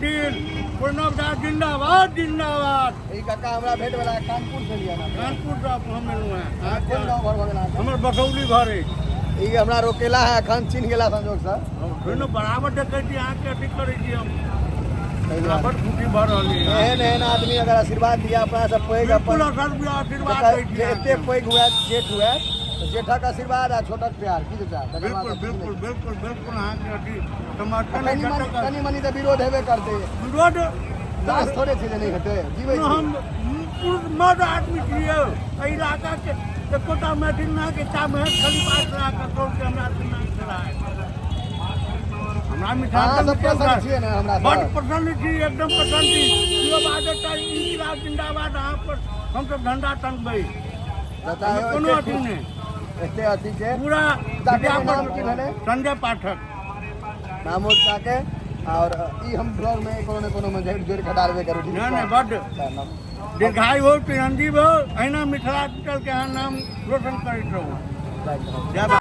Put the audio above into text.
मैथिल प्रणव झा जिंदाबाद जिंदाबाद। ई काका हमरा भेंट भेला, कानपुर से लिया ना? कानपुर से हम एलहुँ हेँ। कोन गाँव घर भऽ गेल अहाँके? हमर बसौली घर अछि। ई हमरा रोकेला है, अखन चिन्ह गेला संजोग से। हम बराबर देखै छी अहाँके, अथी करै छी हम। ताहि हमरा दुआरे। बड खुशी भऽ रहल अछि। एहन एहन आदमी अगर आशीर्वाद दिया, अपना से पैघ बिल्कुल अपन असर आशीर्वाद दै छी जे एते अहाँके। पैघ हुए, जेठ हुए, तऽ जेठक आशीर्वाद आ छोटक प्यार की चाचा, तकर बाद बिल्कुल तऽ किछु बिल्कुल नहि। बिल्कुल बिल्कुल, अहाँके अथी समर्थन कनि मनि कनि मनि तऽ विरोध हेबे करतै। विरोध लाश थोड़े छै जे नहि हेतै, जीबै छी। हम पुरुष मर्द आदमी छियै, एहि इलाकाके एकोटा मैथिल ना के एकटा महेश खलीफा छला ककरो के हमरा से नाम छला। हमरा अहाँ मिथिलांचल सब प्रसन्न छियै ने हमरा बड सँ? प्रसन्न छी, एकदम प्रसन्न छी। केओ बाजत इनकलाब जिंदाबाद, अहाँ पर हमसब झंडा टंगबै। चाचा यौ, कोनो एते अथी खुश नहि। एते अथी के पूरा चाचा के नाम की भेलै? संजय पाठक नामो चाके। और ई हम ब्लॉग में कोनो ने कोनो में जोड़ि जोड़ि कऽ डालबे करू, ठीक? नहि नहि, बड दीर्घायु हो, चिरंजीव हो, अहिना मिथिलांचल के अहाँ नाम रोशन करैत रहू। जय बाबा।